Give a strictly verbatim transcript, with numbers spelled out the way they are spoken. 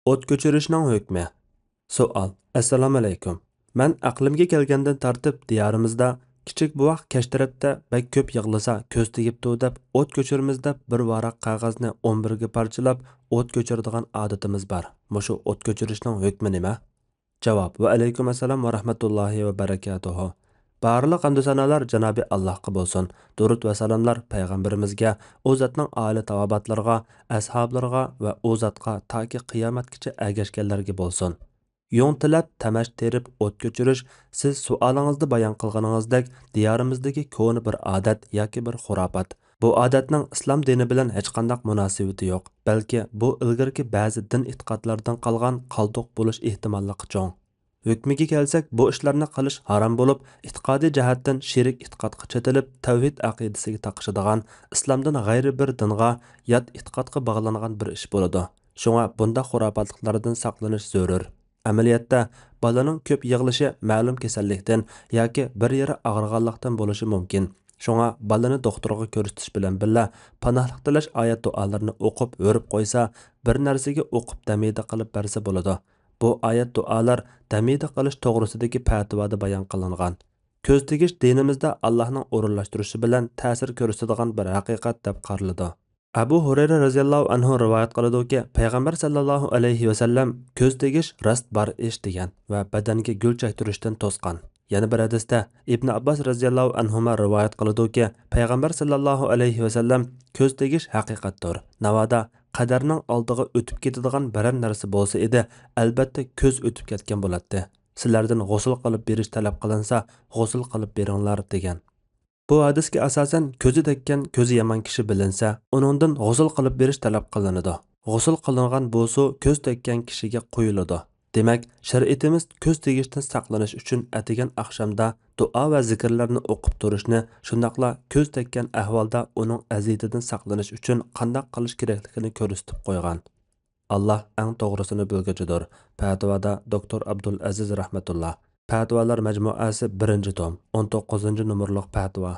ئوت كۆچۈرۈشنىڭ ھۆكمى. سوئال. ئەسسالامۇئەلەيكۇم. مەن ئەقلىمگە كەلگەندىن تارتىپ دىيارىمىزدا كىچىك بوۋاق كەچ تەرەپتە بەك كۆپ يىغلىسا كۆز تېگىپتۇ دەپ ئوت كۆچۈرىمىز دەپ بىر ۋاراق قەغەزنى ئون بىرگە پارچىلاپ ئوت كۆچۈرىدىغان ئادىتىمىز بار. مۇشۇ ئوت كۆچۈرۈشنىڭ ھۆكمى نېمە؟ جاۋاب. ۋەئەلەيكۇم ئەسسالام ۋە رەھمەتۇللاھى ۋە بەرەكاتۇھۇ. بارلىق ھەمدۇ سانالار جانابى ئاللاھقا بولسۇن. دۇرۇت ۋە سالاملار پەيغەمبىرىمىزگە، ئۇ زاتنىڭ ئائىلە تاۋابىئاتلىرىغا، ئەسھابلىرىغا ۋە ئۇ زاتقا تاكى قىيامەتكىچە ئەگەشكەنلەرگە بولسۇن. يۇڭ تىلەپ، تەمەچ تېرىپ ئوت كۆچۈرۈش، سىز سوئالىڭىزدا بايان قىلغىنىڭىزدەك، دىيارىمىزدىكى كونا بىر ئادەت ياكى بىر خۇراپات. بۇ ئادەتنىڭ ئىسلام دىنى بىلەن ھېچقانداق مۇناسىۋىتى يوق، بەلكى بۇ ئىلگىرىكى بەزى دىن ئېتىقادلىرىدىن قالغان قالدۇق بولۇش ئېھتىماللىقى چوڭ. ھۆكمىگە كەلسەك، بۇ ئىشلارنى قىلىش ھارام بولۇپ، ئېتىقادىي جەھەتتىن شېرىك ئېتىقادقا چېتىلىپ، تەۋھىد ئەقىدىسىگە تاقىشىدىغان، ئىسلامدىن غەيرىي بىر دىنغا، يات ئېتىقادقا باغلانغان بىر ئىش بولىدۇ. شۇڭا بۇنداق خۇراپاتلىقلاردىن ساقلىنىش زۆرۈر. ئەمەلىيەتتە، بالىنىڭ كۆپ يىغلىشى مەلۇم كېسەللىكتىن ياكى بىر يېرى ئاغرىغانلىقتىن بولۇشى مۇمكىن. شۇڭا بالىنى دوختۇرغا كۆرسىتىش بىلەن بىللە، پاناھلىق تىلەش ئايەت دۇئالىرىنى ئوقۇپ ھۆرۈپ قويسا، بىر نەرسىگە ئوقۇپ دەمىدە قىلىپ بەرسە بولىدۇ. بۇ ئايەت دۇئالار دەمىدە قىلىش توغرىسىدىكى پەتىۋادا بايان قىلىنغان. كۆز تېگىش دىنىمىزدا ئاللاھنىڭ ئورۇنلاشتۇرۇشى بىلەن تەسىر كۆرسىتىدىغان بىر ھەقىقەت دەپ قارىلىدۇ. ئەبۇ ھۇرەيرە رەزىياللاھۇ ئەنھۇ رىۋايەت قىلىدۇكى، پەيغەمبەر سەللەللاھۇ ئەلەيھى ۋەسەللەم، كۆز تېگىش راست بار ئىش دېگەن ۋە بەدەنگە گۈل چەكتۈرۈشتىن توسقان. يەنە بىر ھەدىستە ئىبن ئابباس رەزىياللاھۇ ئەنھۇما رىۋايەت قىلىدۇكى، پەيغەمبەر سەللەللاھۇ ئەلەيھى ۋەسەللەم، كۆز تېگىش ھەقىقەتتۇر. ناۋادا قەدەرنىڭ ئالدىغا ئۆتۈپ كېتىدىغان بىرەر نەرسە بولسا ئىدى، ئەلبەتتە كۆز ئۆتۈپ كەتكەن بولاتتى. سىلەردىن غۇسۇل قىلىپ بېرىش تەلەپ قىلىنسا، غۇسۇل قىلىپ بېرىڭلار دېگەن. بۇ ھەدىسكە ئاساسەن، كۆزى تەگكەن كۆزى يامان كىشى بىلىنسە، ئۇنىڭدىن غۇسۇل قىلىپ بېرىش تەلەپ قىلىنىدۇ. غۇسۇل قىلىنغان بۇ سۇ كۆز تەگكەن كىشىگە قۇيۇلىدۇ. دېمەك، شەرىئىتىمىز كۆز تېگىشتىن ساقلىنىش ئۈچۈن ئەتىگەن ئاخشامدا دۇئا ۋە زىكىرلەرنى ئوقۇپ تۇرۇشنى، شۇنداقلا كۆز تەگكەن ئەھۋالدا ئۇنىڭ ئەزىيىتىدىن ساقلىنىش ئۈچۈن قانداق قىلىش كېرەكلىكىنى كۆرسىتىپ قويغان. ئاللاھ ئەڭ توغرىسىنى بىلگۈچىدۇر. پەتىۋادا دوكتور ئابدۇلئەزىز رەھمەتۇللا. پەتىۋالار مەجمۇئەسى بىرىنچى توم، ئون توققۇزىنچى نومۇرلۇق پەتىۋا.